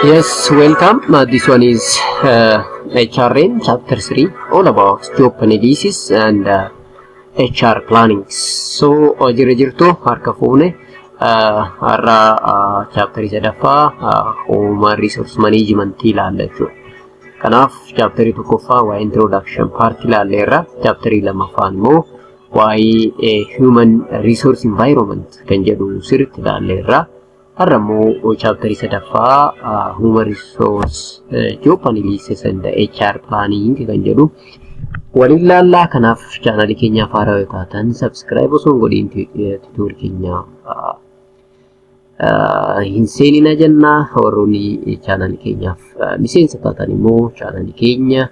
Yes, welcome. This one is HRM chapter 3, all about job analysis and HR planning. So, jira jirtu harka fuune har'a chapterii sadaffaa human resource management ilaalla jechuudha. Kanaaf chapterii tokkoffaa waa'ee introduction part ilaalleerra. Chapterii lammaffaan immoo waa'ee human resource environment kan jedhu sirriitti ilaalleerra. Har'a immoo chapterii sadaffaa human resource job analysis and HR planning kan jedhu waliin ilaallaa. Kanaaf chaanalii keenyaaf haaraa yoo taatan subscribe osoo hin godhiin tutorial keenya hin seenina jennaa. Warroonni chaanalii keenyaaf miseensa taatan immoo chaanalii keenya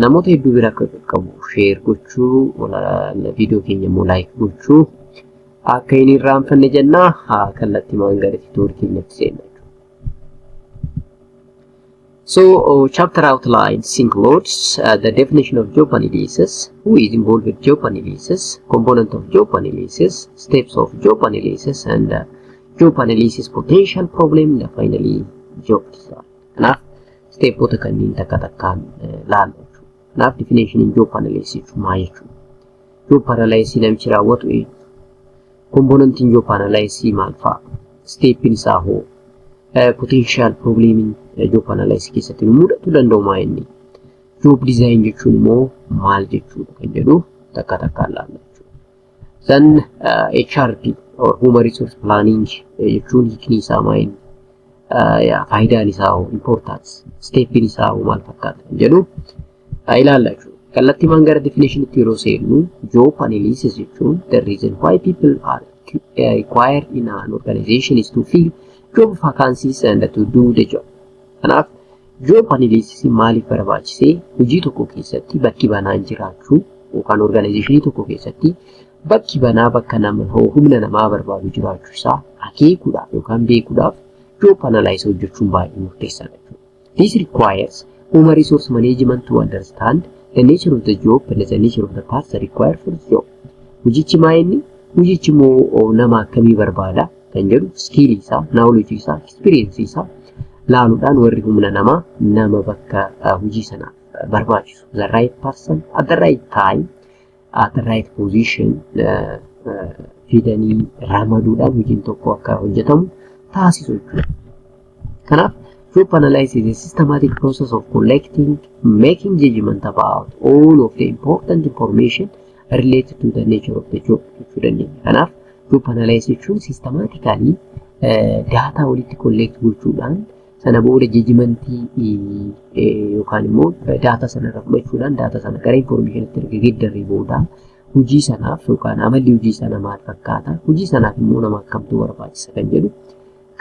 namoota hedduu bira akka qaqqabu share gochuu, viidiyoo keenya immoo like gochuu akka hin irraanfanne jennaa. Kallattiimaan gara tutorial keenyatti seenna. So, chapter outlines includes the definition of job analysis, who is involved with job analysis, component of job analysis, steps of job analysis, and job analysis potential problem, and finally job design. Kanaaf stepoota kanneen takka takkaan laalla jechuudha. Kanaaf definition job analysis jechuun maal jechuudha? Job analysis namichi raawwatu eenyu? Componentiin job analysis maal fa'a? Stepin isaa hoo? Potential problemiin job analysis keessatti nu mudatu danda'u maa inni? Job design jechuun immoo maal jechuudha kan jedhu takka takkaan laalla jechuudha. Then HRP or Human Resource Planning jechuun hiikni isaa maa inni? Faayidaan isaa hoo, importance, stepin isaa hoo maal fakkaata kan jedhu ilaalla jechuudha. Kallattiimaan gara definitionitti yeroo seennu, job analysis jechuun the reason why people are required in an organization is to fill job vacancies and to do the job. Kanaaf job analysis maaliif barbaachisee? Hojii tokko keessatti bakki banaan jiraachuu yookaan organizationii tokko keessatti bakki banaa bakka nama humna namaa barbaadu jiraachuu isaa akeekuudhaaf yookaan beekuudhaaf job analysis hojjechuun baay'ee murteessaadha jechuudha. This requires human resource management to understand the nature of the job and the nature of the parts required for the job. Hojichi maa inni? Hojichi immoo nama akkamii barbaada kan jedhu skillii isaa, knowledge isaa, experience isaa laaluudhaan warri humna namaa nama bakka hojii sanaaf barbaachisu, the right person at the right time at the right position fidanii ramaduudhaan hojiin tokko akka hojjetamu taasisu jechuudha. Kanaaf job analysis is a systematic process of collecting, making judgment about all of the important information related to the nature of the job jechuu dandeenya. Kanaaf job analysis jechuun systematically data walitti collect gochuudhaan, sana booda judgmentii yookaan immoo data sana irra fudhachuudhaan, data sana gara informationitti erga geeddarree booda hojii sanaaf yookaan amalli hojii sana maal fakkaata, hojii sanaaf immoo nama akkamtu barbaachisa kan jedhu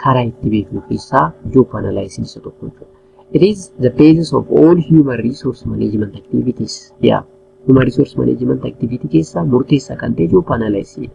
karaa itti beeknu keessaa job analysis isa tokko jechuudha. It is the basis of all human resource management activities. Yeah. Human resource management activity keessaa murteessaa kan ta'e job analysis.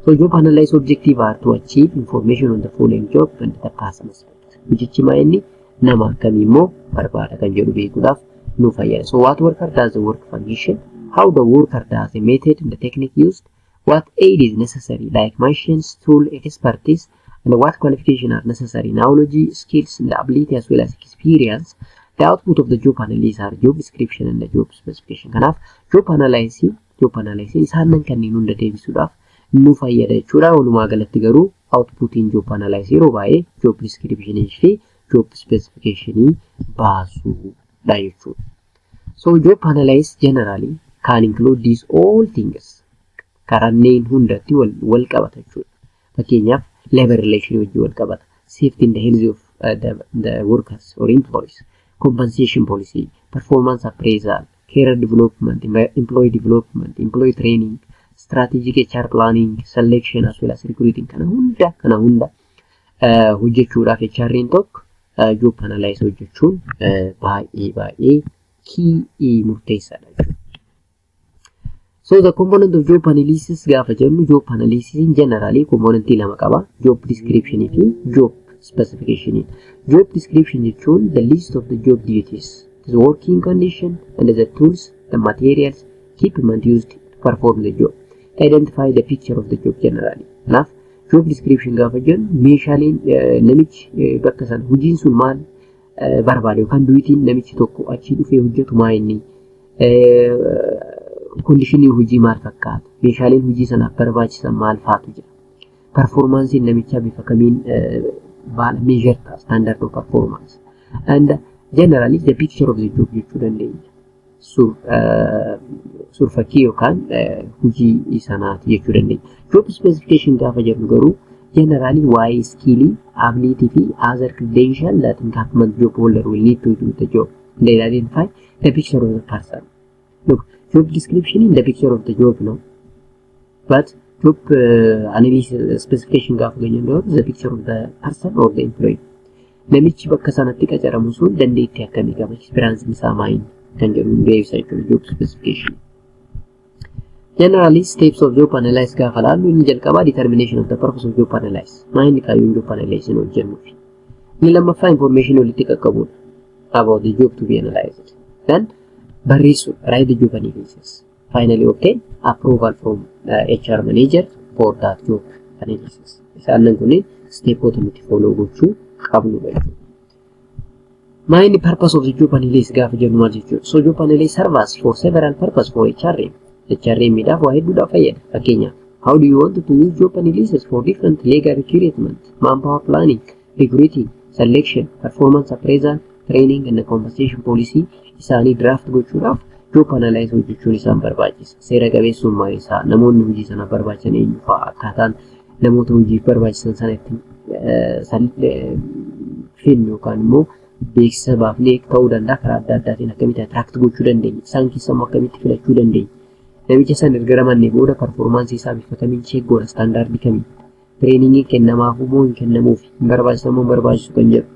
So job analysis objective are to achieve information on the following job and the person aspect. Hojichi maa inni, nama akkamii immoo barbaada kan jedhu beekuudhaaf nu fayyada. So what worker does, the work function, how the worker does, the method and the technique used, what aid is necessary like machines, tool, expertise, and what qualification are necessary, knowledge, skills, and the ability as well as experience. The output of the job analysis are job description and the job specification. Kanaaf job analysis isaan kanneen hunda deebisuudhaaf nu fayyada jechuudha. Walumaa galatti garuu outputiin job analysis yeroo baay'ee job description fi job specification baasuudha jechuudha. So job analysis generally can include these all things. Karanneen hundatti wal qabata jechuudha. Fakkeenyaaf, labor relation wajjin wal qabata. Safety and the health of the workers or employees, compensation policy, performance appraisal, career development, employee development, employee training, strategic HR planning, selection as well as recruiting, kana hunda hojjechuudhaaf HR'n tokko job analysis hojjechuun baay'ee baay'ee key murteessaadha jechuudha. So the component of job analysis gaafa jennu, job analysis generally componentii lama qaba. Job description fi job specification. Job description jechuun the list of the job duties, the working condition and the tools, the materials, equipment used to perform the job. To identify the picture of the job generally. Kanaaf job description gaafa jennu, meeshaaleen namichi bakka sana hojiin sun maal barbaade yookaan dutyiin namichi tokko achii dhufee hojjetu maa, inni conditionii hojii maal fakkaata, meeshaaleen hojii sanaaf barbaachisan maal faatu jira, performanceiin namichaa bifa kamiin baala measure ta'a, standard of performance and generally the picture of the job jechuu dandeenya. Suurfakkii yookaan hojii sanaati jechuu dandeenya. Job specification gaafa jennu garuu generally waa'ee skillii, ability fi other credential that incumbent job holder will need to do the job. They identify the picture of the person. Look, job description in the picture of the job, no? But job analysis specification gaafa jennu the picture of the person or the employee. Namichi bakka sanatti qacaramu sun dandeettii akkamii qaba, experience isaa maal kan jedhu beeksisa jechuudha job specification. Generally, steps of job analysis gaafa laallu, inni jalqabaa determination of the purpose of job analysis. Maa inni kaayyoon job analysis hojjennuuf? Inni lammaffaa information walitti qaqqabuudha about the job to be analyzed. Then barreessuudha, write the job analysis. Finally, obtain approval from HR manager for that job analysis. Isaan kunneen stepoota nuti follow gochuu qabnudha jechuudha. Maa inni purpose of the job analysis gaafa jennu maal jechuudha? So job analysis serves for several purpose for HRM. HRM dhaaf waa hedduudhaaf fayyada. Fakkeenyaaf, how do you want to use job analysis for different legal recruitment, manpower planning, recruiting, selection, performance appraisal, training and compensation policy isaanii draft gochuudhaaf job analysis hojjechuun isaan barbaachisa. Seera qabeessummaa isaa, namoonni hojii sana barbaachisan eenyu fa'a, akkaataan namoota hojiif barbaachisan sana ittiin finnu yookaan immoo beeksisa baafnee ta'uu danda'a, karaa adda addaatiin akkamitti attract gochuu dandeenya, isaan keessa immoo akkamitti filachuu dandeenya. Namicha sana erga ramannee booda performanceii isaa bifa kamiin check goona, standardii kamiin, trainingii kennamaaf moo hin kennamuuf, hin barbaachisan moo hin barbaachisu kan jedhu.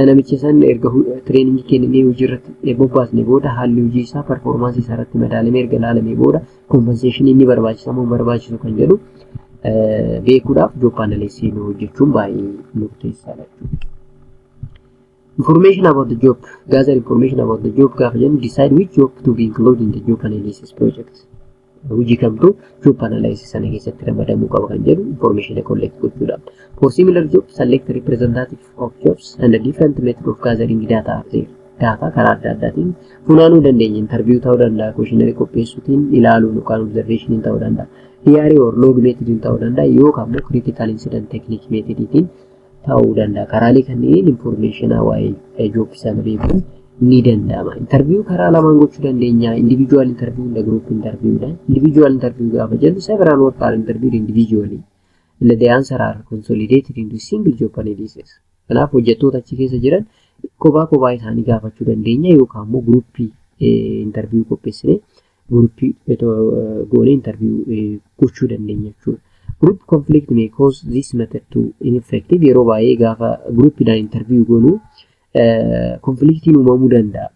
Namicha san erga trainingii kenninee hojii irratti bobbaasne booda, haalli hojii isaa performanceii isaa irratti madaalamee erga ilaalamee booda, compensationii inni barbaachisa moo hin barbaachisu kan jedhu beekuudhaaf job analysisii hojjechuun baay'ee murteessaadha jechuudha. Information about the job. Gather information about the job gaafa jennu, decide which job to be included in the job analysis project. Hojii kamtu job analysis sana keessatti ramadamuu qaba kan jedhu information collect gochuudhaaf. For similar job, select representative of jobs and a different method of gathering data are there. Data karaa adda addaatiin funaanuu dandeenya. Interview ta'uu danda'a, questionnaire qopheessuutiin ilaaluun yookaan observation ta'uu danda'a. Diary or log method ta'uu danda'a yookaan immoo critical incident technique methodtiin ta'uu danda'a. Karaalee kanneen information waa'ee job sana beekuun ni danda'ama. Interview karaa lamaan gochuu dandeenya. Individual interview and group interview dha. Individual interview gaafa jennu, several work are interviewed individually and the answer are consolidated into single job analysis. Kanaaf hojjettoota achi keessa jiran kophaa kophaa isaanii gaafachuu dandeenya yookaan immoo groupii interview qopheessinee, groupii goonee interview gochuu dandeenya jechuudha. Group conflict may cause this method to ineffective. Yeroo baay'ee gaafa groupiidhaan interview goonuu conflictiin uumamuu danda'a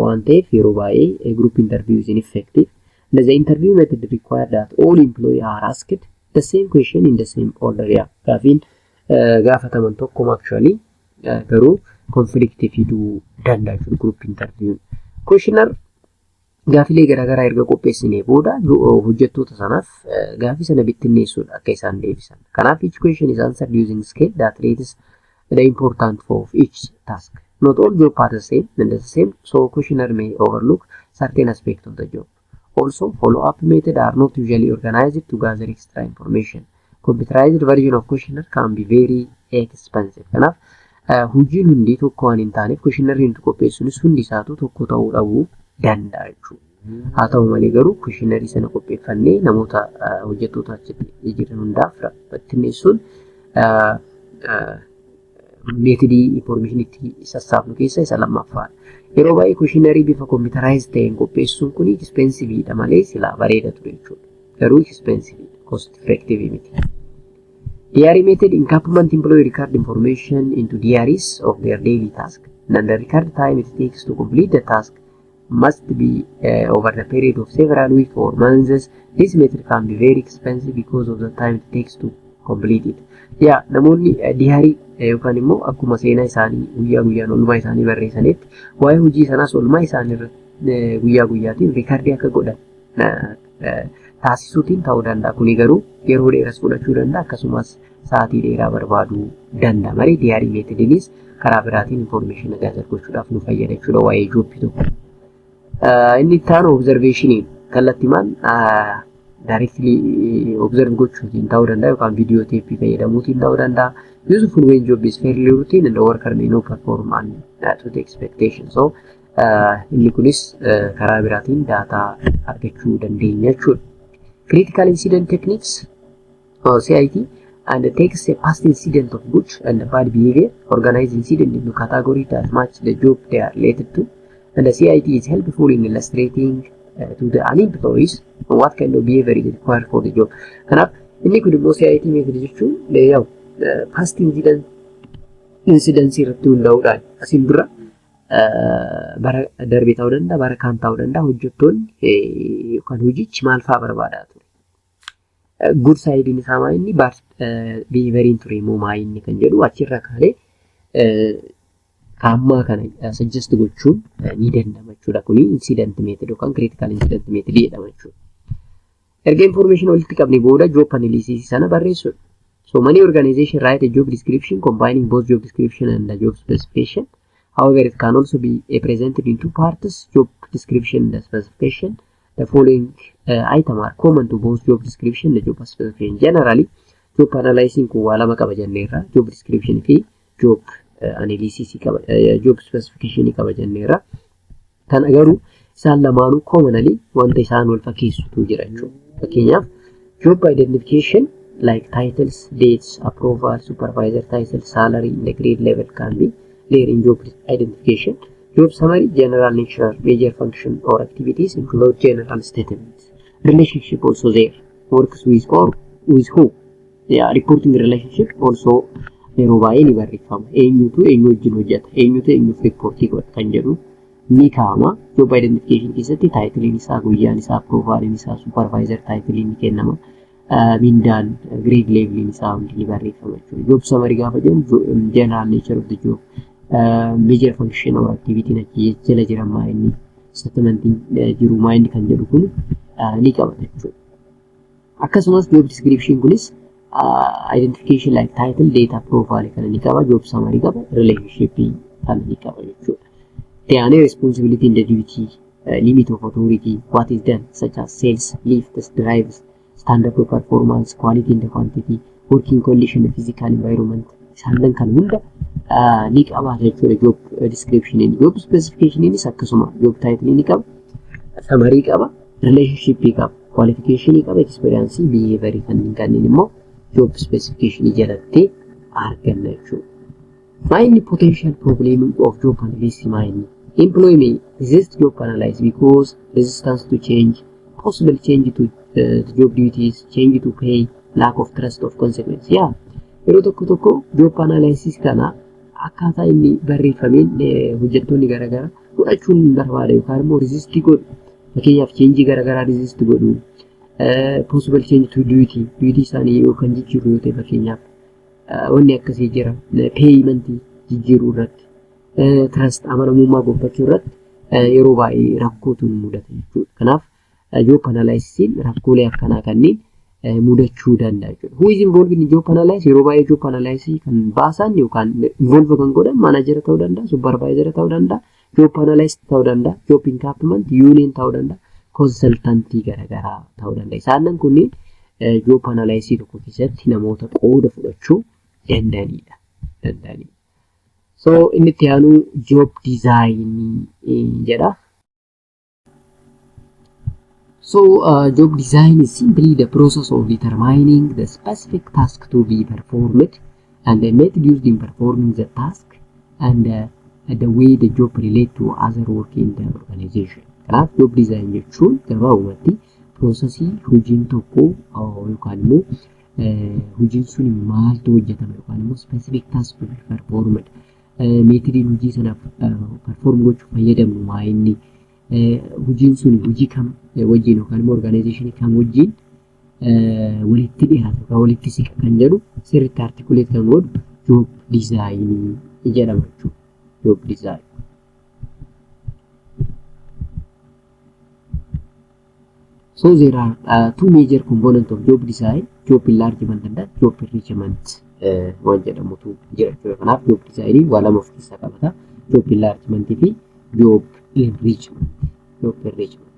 waan ta'eef, yeroo baay'ee group interview is ineffective. And the interview method require that all employee are asked the same question in the same order. Yeah. Gaafiin gaafataman tokkuma actually, garuu conflictii fiduu danda'a jechuudha group interview. Questionnaire gaafilee garaagaraa erga qopheessinee booda hojjettoota sanaaf gaafii sana bittinneessuudha akka isaan deebisan. Kanaaf each question is answered using scale that rates the importance of each task. Not all job are the same and the same, so questionnaire may overlook certain aspect of the job. Also, follow-up method are not usually organized to gather extra information. Computerized version of questionnaire can be very expensive. Kanaaf hojiin hundi tokko waan hin taaneef, questionnaire nuti qopheessuunis hundi isaatu tokko ta'uu dhabu. danda'a jechuudha. Haa ta'u malee garuu questionnaire sana qopheeffannee namoota hojjettoota achitti jiran hundaaf bittinneessuun methodii information itti sassaabnu keessa isa lammaffaadha. Yeroo baay'ee questionnaire bifa computerized ta'een qopheessuun kun expensiveiidha malee silaa bareeda ture jechuudha. Garuu expensiveiidha, cost effective miti. Diary method: incumbent employee record information into diaries of their daily task, and the record time it takes to complete the task must be over the period of several weeks or months. This method can be very expensive because of the time it takes to complete it. Yaa, namoonni diary yookaan immoo akkuma seenaa isaanii guyyaa guyyaan oolmaa isaanii barreessanitti waa'ee hojii sanaas oolmaa isaanii guyyaa guyyaatiin recordii akka godhan taasisuutiin ta'uu danda'a. Kuni garuu yeroo dheeras fudhachuu danda'a, akkasumas sa'aatii dheeraa barbaaduu danda'a. Malee diary methodiinis karaa biraatiin information gather gochuudhaaf nu fayyada jechuudha waa'ee jobii tokko. Inni itti aanu observationii kallattimaan directly observe gochuutiin ta'uu danda'a yookaan video tapeii fayyadamuutiin ta'uu danda'a. Useful when job is fairly routine and the worker may not perform to the expectation. So inni kunis karaa biraatiin data argachuu dandeenya jechuudha. Critical incident techniques or CIT and takes a past incident of good and bad behavior, organize incident into category that match the job they are related to. And the CIT is helpful in illustrating to the employees what kind of behavior is required for the job. Kanaaf inni kun immoo CIT method jechuun yaa'u past incident irratti hundaa'uudhaan asiin dura bara darbe ta'uu danda'a, bara kaan ta'uu danda'a, hojjettoonni yookaan hojichi maal fa'aa barbaadaa ture. Good sideiin isaa maa inni, bad behavioriin ture immoo maa inni kan jedhu achirra kaanee kaammaa kana suggest gochuun ni danda'ama jechuudha. Kuni incident method yookaan critical incident method jedhama jechuudha. Erga information walitti qabne booda job analysis sana barreessuudha. So many organizations write a job description combining both job description and the job specification. However, it can also be presented in two parts, job description and the specification. The following item are common to both job description and the job specification. Generally, job analyzing kun waa lama qaba jenneerra. Job description fi job analysis qaba, job specification qaba jenneerra. Kana garuu isaan lamaanuu commonly wanta isaan wal fakkeessutu jira jechuudha. Fakkeenyaaf, job identification like titles, dates, approval, supervisor title, salary, and the grade level can be there in job identification. Job summary, general nature, major function or activities include general statements. Relationship also there. Works with or with who. Yeah, reporting relationship also yeroo baay'ee ni barreeffama. Eenyutu eenyu wajjin hojjeta, eenyutu eenyuuf reportii godha kan jedhu ni kaa'ama. Job identification keessatti titleiin isaa, guyyaan isaa, approvaliin isaa, supervisor titleiin ni kennama. Mindaan, grade leveliin isaa hundi ni barreeffama jechuudha. Job summary gaafa jennu general nature of the job, major function or activity achi jala jiran maa inni, statementiin jiru maa inni kan jedhu kun ni qabata jechuudha. Akkasumas job description kunis identification like title, date, approval kana ni qaba, job summary qaba, relationship kana ni qaba jechuudha. Itti aanee responsibility and the duty, limit of authority, what is done such as sales, lifts, drives, standard of performance, quality and the quantity, working condition, physical environment isaan kan hunda ni qabaata jechuudha job description. Job specification akkasuma job title ni qaba, summary qaba, relationship qaba, qualification qaba, experience, behavior kanneen immoo job specification jalatti arganna jechuudha. Main potential problem of job analysis maa inni? Employee may resist job analysis because resistance to change, possible change to the job duties, change to pay, lack of trust of consequence. Yaa, yeroo tokko tokko job analysis kana akkaataa inni barreeffameen hojjettoonni garaagaraa fudhachuun hin barbaada yookaan immoo resist godhu. Fakkeenyaaf, change garaagaraa resist godhu. Possible change to duty isaanii yookaan jijjiiruu yoo ta'e, fakkeenyaaf wanni akkasii jira. Payment jijjiiruu irratti, trust amanamummaa gonfachuu irratti yeroo baay'ee rakkootu nu mudata jechuudha. Kanaaf job analysis rakkoolee akkanaa kanneen mudachuu danda'a jechuudha. Who is involved in job analysis? Yeroo baay'ee job analysis kan baasan yookaan involve kan godhan manager ta'uu danda'a, supervisor ta'uu danda'a, job analyst ta'uu danda'a, job incumbent, union ta'uu danda'a, consultantii garaagaraa ta'uu danda'a. Isaan kunniin job analysis tokko keessatti namoota qooda fudhachuu danda'anidha. Danda'anidha. So inni itti aanu job design jedha. So job design is simply the process of determining the specific task to be performed and the method used in performing the task and the way the job relate to other work in the organization. Kanaaf job design jechuun gabaabumatti processii hojiin tokko yookaan immoo hojiin sun maaltu hojjetama yookaan immoo specific task to be performed, methodiin hojii sanaaf perform gochuuf fayyadamnu maa inni, hojiin sun hojii kam wajjin yookaan immoo organizationii kam wajjin walitti dhiyaatu yookaan walitti siqa kan jedhu sirriitti articulate kan godhu job designii jedhama jechuudha. Job design. So there are two major components of job design, job enlargement and job enrichment waan jedhamutu jira jechuudha. Kanaaf job design waa lama of keessaa qabata. Job enlargement fi job enrichment. Job enrichment.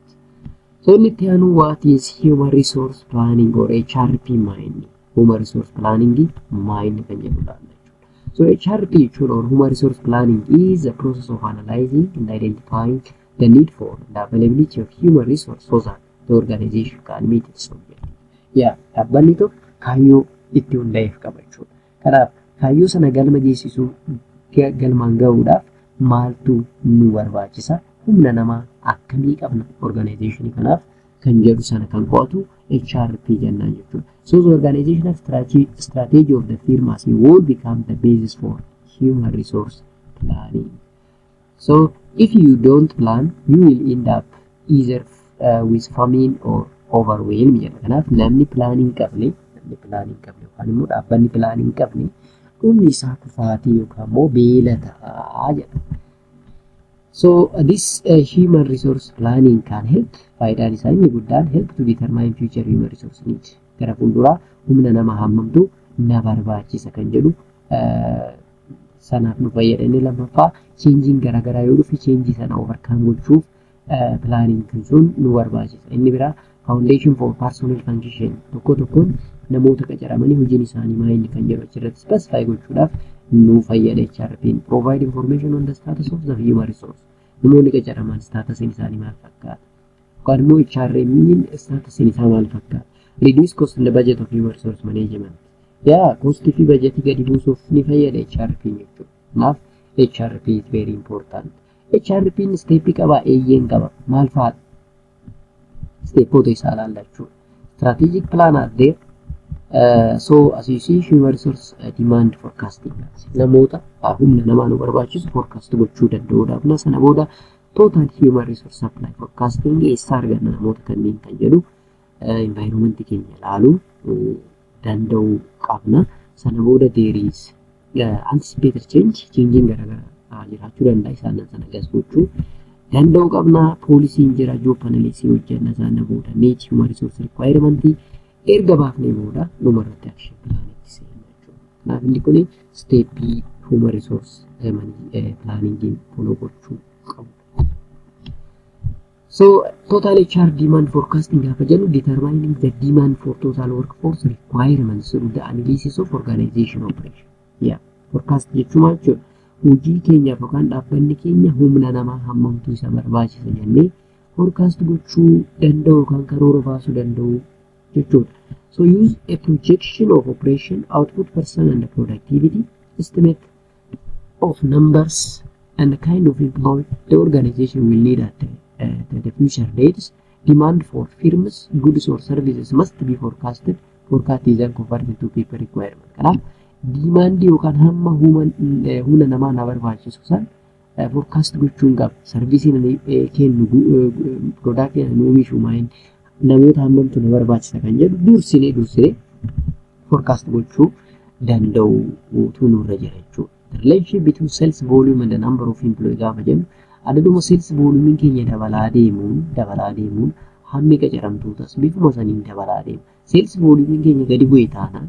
So inni itti aanu, what is human resource planning or HRP maayinni? Human resource planning maayinni kan jedhudha jechuudha. So HRP jechuun or human resource planning is the process of analyzing and identifying the need for the availability of human resource so that the organization can meet its objective. Yaa, dhaabbanni tokko kaayyoo itti hundaa'eef qaba jechuudha. Kanaaf kaayyoo sana galma geessisuu, galmaan gahuudhaaf maaltu nu barbaachisa? Humna namaa akkamii qabna organizationii kanaaf kan jedhu sana kan qo'atu HRP jennaan jechuudha. So the organizational strategy of the firm as a whole become the basis for human resource planning. So if you don't plan, you will end up either with famine or overwhelm jedha. Kanaaf namni planii hin qabne yookaan immoo dhaabbanni planii hin qabne dhumni isaa kufaatii yookaan immoo beela ta'a jedha. So this human resource planning can help, faayidaan isaa inni guddaan, help to determine future human resource needs. Gara fuulduraa humna nama hammamtu na barbaachisa kan jedhu sanaaf nu fayyada. Inni lammaffaa, changeiin garaagaraa yoo dhufe changeii sana overcome gochuuf planning sun nu barbaachisa. Inni biraa, foundation for personnel function, tokko tokkoon namoota qacaramanii hojiin isaanii maal inni kan jedhu achirratti specify gochuudhaaf nu fayyada HRP'n. Provide information on the status of the human resource. Namoonni qacaraman statusiin isaanii maal fakkaata? Yookaan immoo HRM'n statusiin isaa maal fakkaata? Reduce cost and the budget of human resource management. Yaa, costii fi bajetii gadi buusuuf ni fayyada HRP jechuudha. Kanaaf HRP is very important. HRP'n stepii qaba, eeyyeen qaba. Maal fa'aadha? Stepoota isaa ilaalla jechuudha. Strategic plan are there. So as you see, human resource demand forecasting, namoota humna namaa nu barbaachisu forecast gochuu danda'uudhaaf. Sana booda total human resource supply forecasting, eessaa arganna namoota kanneen kan jedhu environment keenya ilaaluu danda'uu qabna. Sana booda there is anticipated change, changeiin garaagaraa jiraachuu danda'a, isaan sana gas gochuu danda'uu qabna. Policyn jira, job analysis hojjenna. Sana booda net human resource requirement erga baafnee booda dhumarratti action plan itti seenna jechuudha. Kanaaf inni kun stepii human resource planningiin follow gochuu qabu. So total HR demand forecasting gaafa jennu, determining the demand for total workforce requirements through the analysis of organization operation. Yeah, forecast jechuun maal jechuudha? Hojii keenyaaf yookaan dhaabbanni keenya humna namaa hammamtu isa barbaachisa jennee forecast gochuu danda'u yookaan karoora baasuu danda'u jechuudha. So use a projection of operation output, person and productivity, estimate of numbers and the kind of employee the organization will need at the future dates. Demand for firms, goods or services must be forecasted. Forecast is then converted to people requirement. Kanaaf demandii yookaan hamma humna namaa na barbaachisu san forecast gochuun qaba. Serviceiin ani kennu, productii ani oomishu maayin, namoota hammamtu na barbaachisa kan jedhu dursinee forecast gochuu danda'uutu nurra jira jechuudha. The relationship between sales volume and the number of employee gaafa jennu, adaduma sales volume keenya dabalaa deemuun hammi qacaramtootas bifuma saniin dabalaa deema. Sales volume keenya gadi bu'e taanaan,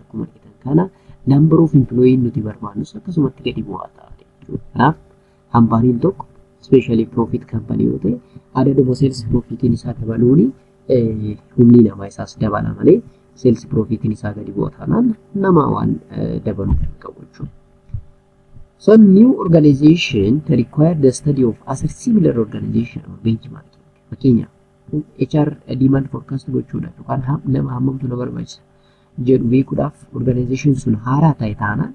akkuma argitan kana, number of employee nuti barbaannus akkasumatti gadi bu'aa ta'a jechuudha. Kanaaf companyn tokko, especially profit company yoo ta'e, adaduma sales profitiin isaa dabaluuni humni namaa isaas dabala malee sales profitiin isaa gadi bu'a taanaan nama waan dabaluu hin qabu jechuudha. So new organization require the study of other similar organization or benchmarking. Fakkeenyaaf HR demand forecast gochuudhaaf yookaan nama hammamtu na barbaachisa jedhu beekuudhaaf organization sun haaraa ta'e taanaan,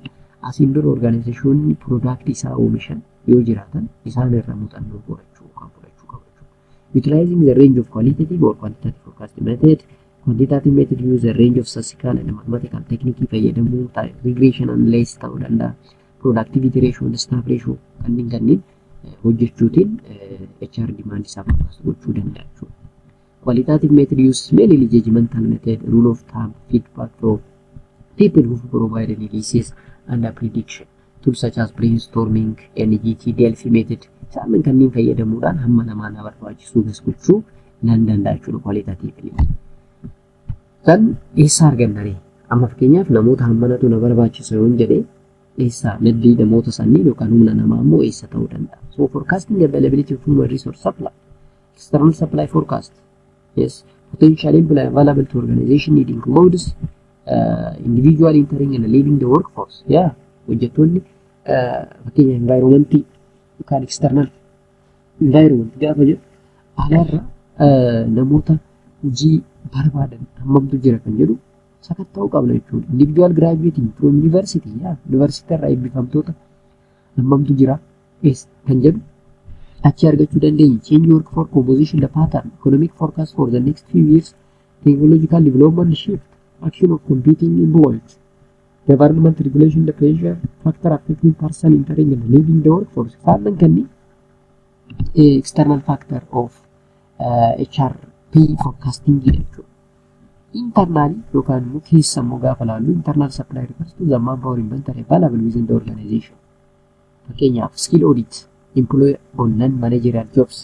asiin dura organizationii product isaa oomishan yoo jiraatan isaan irraa muuxannoo horachuu yookaan fudhachuu qaba jechuudha. Utilizing the range of qualitative or quantitative forecasting method. Quantitative method use a range of statistical and mathematical technique fayyadamuu, regression analysis ta'uu danda'a. Productivity ratio and staff ratio kanneen hojjechuutiin HR demand isaa forecast gochuu danda'a jechuudha. Qualitative method uses mainly judgmental method, rule of thumb, feedback from people who provide analysis and a prediction. Tools such as brainstorming, NGT, Delphi method isaan kanneen fayyadamuudhaan hamma namaa na barbaachisu gas gochuu nan danda'a jechuudha qualitatively. Kan eessaa arganna ree? Amma fakkeenyaaf namoota hammanatu na barbaachisa yoon jedhee, eessaa maddii namoota sannii yookaan humna namaa immoo eessa ta'uu danda'a? So forecasting availability of human resource supply, external supply forecast. Yes, potential employee available to organization need includes individual entering and leaving the workforce. Yeah, hojjettoonni fakkeenya environmentii yookaan external environment gaafa jedhu alaarra namoota hojii barbaadan hammamtu jira kan jedhu sakatta'uu qabna jechuudha. Individual graduating from university, yeah, university irraa eebbifamtoota hammamtu jira kan jedhu achi argachuu dandeenya. Change work for composition, the pattern, economic forecast for the next few years, technological development shift, action of competing employees, government regulation, the pressure, factor affecting person entering and leaving the workforce. Isaan kanneen external factor of HRP forecasting jechuudha. Internally yookaan immoo keessa immoo gaafa ilaallu, internal supply refers to the manpower inventory available within the organization. Fakkeenyaaf, skill audit, employee on non-managerial jobs.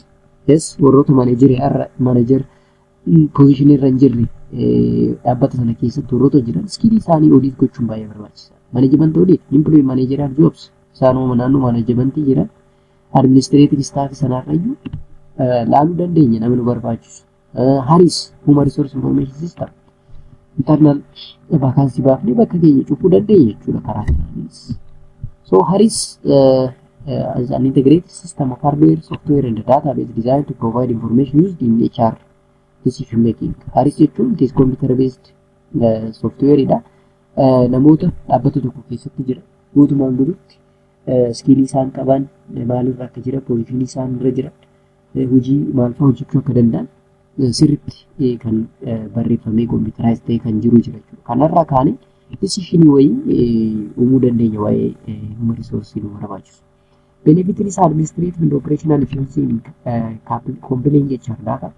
Yes, warroota managerial manager position irra hin jirre dhaabbata sana keessatti warroota jiran skillii isaanii audit gochuun baay'ee barbaachisaadha. Management audit, employee managerial jobs, isaanuma naannoo managementii jiran, administrative staff sanarrayyuu laaluu dandeenya namni nu barbaachisu. HRIS, Human Resource Information System, internal vacancy baafnee bakka keenya cufuu dandeenya jechuudha karaa kanaanis. So HRIS is an integrated system of hardware, software and database designed to provide information used in HR decision making. HRIS jechuun it is computer based software dha. Namoota dhaabbata tokko keessatti jira. Guutumaan guututti skillii isaan qaban maalirra akka jira, positionii isaan irra jiran, hojii maal fa'aa hojjechuu akka danda'an sirriitti kan barreeffamee computerize ta'e kan jiru jira jechuudha. Kanarraa kaanee decisionii wayii uumuu dandeenya waa'ee human resource nu barbaachisu. Benefitiin isaa administrative and operational efficiency in compiling HR data,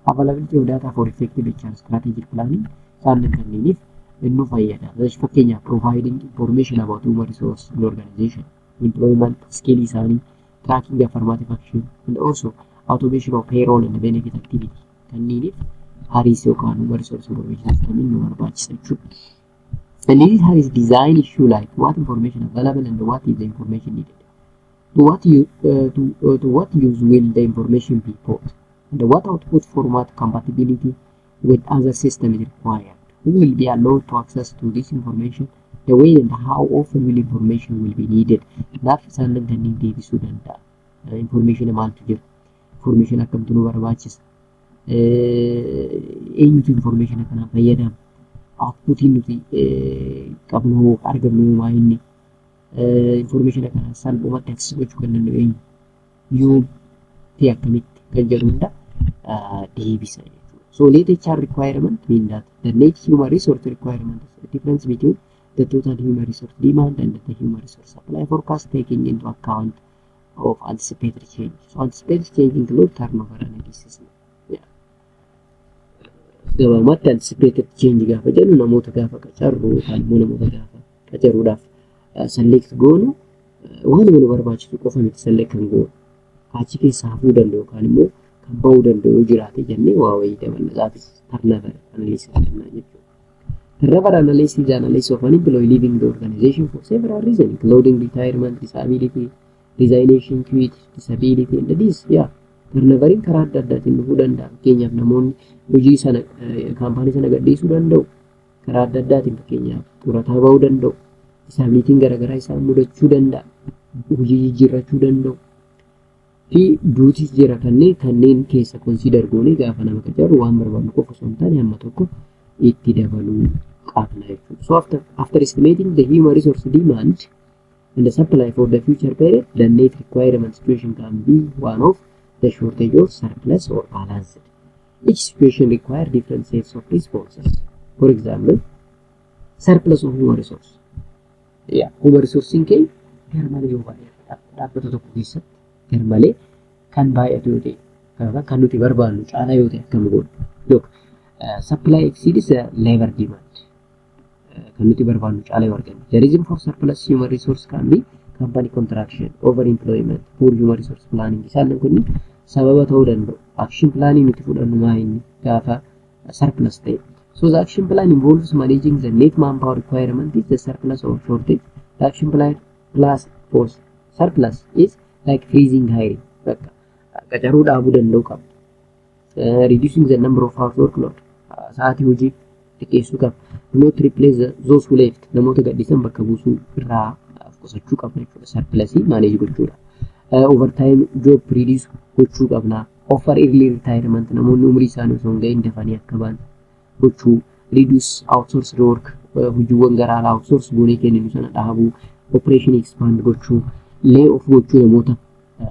availability of data for effective HR strategic planning, isaan kanneeniif nu fayyada. Fakkeenyaaf, providing information about human resource in organization, employment, skill isaanii, tracking affirmative action and also automation of payroll and benefit activity kanneeniif HRIS yookaan human resource information system nu barbaachisa jechuudha. And this HRIS design issue like what information available and what is the information needed. To what use will the information be put? And what output format compatibility with other system is required? Who will be allowed to access to this information? The way and how often will information will be needed? Kanaaf isaan kanneen deebisuu danda'a. Information maaltu jira? Information akkamtu nu barbaachisa? Eenyutu information kanaan fayyadama? Outputiin nuti qabnu argannu maa inni? Information kana salphumatti access gochuu kan danda'u eenyu? Yoom fi akkamitti kan jedhu hunda deebisa jechuudha. So net HR requirement mean that the net human resource requirement is the difference between the total human resource demand and the human resource supply forecast, taking into account of anticipated change. So anticipated change include turnover analysis. Yeah. Gabaabumatti anticipated change gaafa jennu, namoota gaafa qacarru yookaan immoo namoota gaafa qacaruudhaaf select goonu, waanuma nu barbaachisu qofa miti select kan goonu. Achi keessaa hafuu danda'u yookaan immoo kan bahuu danda'u yoo jiraate jennee waa wayii dabalataafis turnover analysis jennaa jechuudha. Turnover analysis is analysis of an employee leaving the organization for several reasons, including retirement, disability, resignation, quit, disability, and this. Yeah. Turnoveriin karaa adda addaatiin dhufuu danda'a. Fakkeenyaaf, namoonni hojii sana kaampaanii sana gadhiisuu danda'u. Karaa adda addaatiin, fakkeenyaaf, xurataa bahuu danda'u. Disabilityn garaagaraa isaan mudachuu danda'a. Hojii jijjiirrachuu danda'u. Fi duutis jira, kanneen keessa consider goonee gaafa nama qacarru waan barbaadnu qofa osoo hin taane hamma tokko itti dabaluu qabna jechuudha. So after estimating the human resource demand and the supply for the future period, the net requirement situation can be one of the shortage of surplus or balanced. Each situation require different sets of responses. For example, surplus of human resource. Yeah, human resource keenya garmalee yoo baay'ate, dhaabbata tokko keessatti garmalee kan baay'atu yoo ta'e, kan nuti barbaannu caalaa yoo ta'e, akkam goona? Look, supply exceeds the labor demand. Kan nuti barbaannu caalaa yoo arganne. The reason for surplus human resource can be company contraction, overemployment, poor human resource planning. Isaan kunniin sababa ta'uu danda'u. Action planning nuti fudhannu maa inni gaafa surplus ta'e? So the action plan involves managing the net manpower requirement is the surplus or shortage. The action plan plus for surplus is like freezing hiring. Bakka qacaruu dhaabuu danda'u qaba. Reducing the number of hours workload. Sa'aatii hojii xiqqeessuu qaba. Do not replace those who left. Namoota gadhiisan bakka buusuu irraa qusachuu qabna jechuudha. Surplusii manage gochuudha. Overtime job reduce gochuu qabna. Offer early retirement, namoonni umurii isaanii osoo hin gahin dafanii akka ba'an gochuu. Reduce outsourced work, hojiiwwan gara alaa outsource goonee kenninu sana dhaabuu. Operation expand gochuu. Lay off gochuu, namoota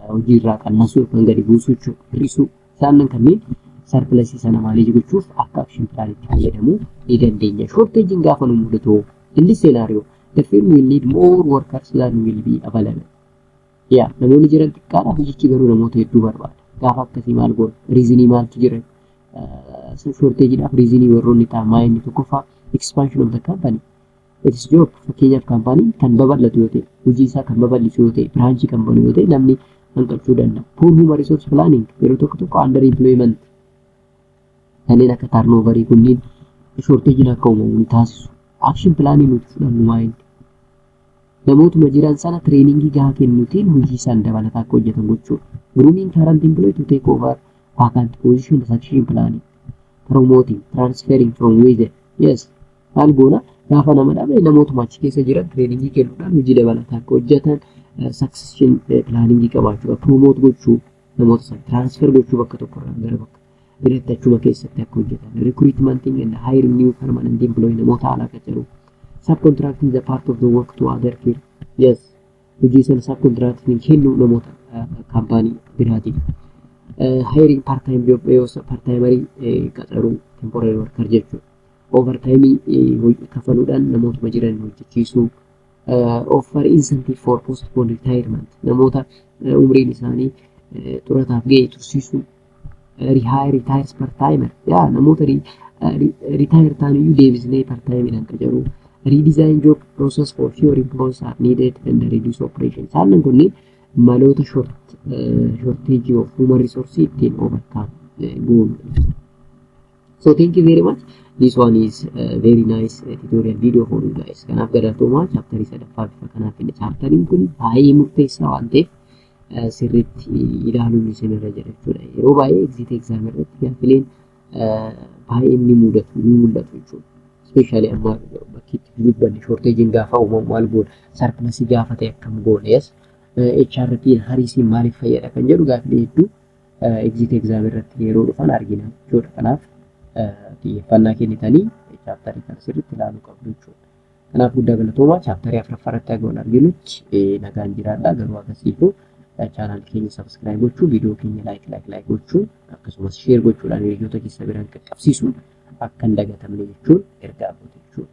hojii irraa qannasuu yookaan gadi buusuu jechuudha. Hir'isuu. Isaan kanneen surplusii sana manage gochuuf akka action planitti fayyadamuu ni dandeenya. Shortageiin gaafa nu mudatu, in this scenario the firm will need more workers than will be available. Yaa, namoonni jiran xiqqaadha, hojichi garuu namoota hedduu barbaada. Gaafa akkasii maal goona? Reasonii maaltu jira? Shortageiidhaaf reasonii warroonni ta'an maa inni? Tokkoffaa, expansion of the company. Its job. Fakkeenyaaf, kaampaaniin kan babal'atu yoo ta'e, hojii isaa kan babal'isu yoo ta'e, branchii kan banu yoo ta'e, namni hanqachuu danda'a. Poor human resource planning, yeroo tokko tokko under employment kanneen akka turnoverii kunniin shortageiin akka uumamu ni taasisu. Action planii nuti fudhannu maa inni? Namootuma jiran sana trainingii gahaa kennuutiin hojii isaan dabalataa akka hojjetan gochuudha. Grooming current employee to take over vacant position, succession planning, promoting, transferring from within. Yes, maal goona? Gaafa nama dhabe namootuma achi keessa jiran trainingii kennuudhaan hojii dabalataa akka hojjetan succession planningii qabaachuu, promote gochuu, namoota sana transfer gochuu bakka tokkorraa gara bakka biraatti achuma keessatti akka hojjetan, recruitmenting and hiring new permanent employee, namoota alaa qacaruu, subcontracting the part of the work to other firm. Yes, hojii sana subcontracting kennuu namoota kaampaanii biraatiif. Hiring part time job, yoo part timerii qacaruu, temporary worker jechuudha. Overtime kafaluudhaan namootuma jiran hojjechiisuu. Offer incentive for postponed retirement, namoota umriin isaanii xurataaf ga'e tursiisuu. Rehire retires part timer, yaa, namoota retire ta'an iyyuu deebisnee part timeidhaan qacaruu. Redesign job process for fewer employees are needed and reduce operation. Isaan kunniin maloota shortage of human resource ittiin overcome goonu. So thank you very much. This one is a very nice tutorial video for you guys. Kanaaf galatoomaa. Chapterii sadaffaa bifa kanaaf inni chapteriin kun baay'ee murteessaa waan ta'eef sirriitti ilaaluun isinirra jira jechuudha. Yeroo baay'ee exit exam irratti gaaffileen baay'een ni mudatu, ni mul'atu jechuudha. Especially amma bakki itti dubbanne, shortageiin gaafa uumamu maal goona, surplusii gaafa ta'e akkam goona, yes, HRP HRISiin maaliif fayyada kan jedhu gaaffilee hedduu exit exam irratti yeroo dhufan argina jechuudha. Kanaaf xiyyeeffannaa kennitanii chapterii kana sirriitti ilaaluu qabdu jechuudha. Kanaaf guddaa galatoomaa. Chapterii afuraffaa irratti haga wal arginutti nagaan jiraadhaa. Garuu akkasiifuu channel keenya subscribe gochuu, viidiyoo keenya like, like, like gochuu, akkasumas share gochuudhaan hiriyoota keessa biraan qaqqabsiisuun akka hin dagatamne jechuun ergaa kooti jechuudha.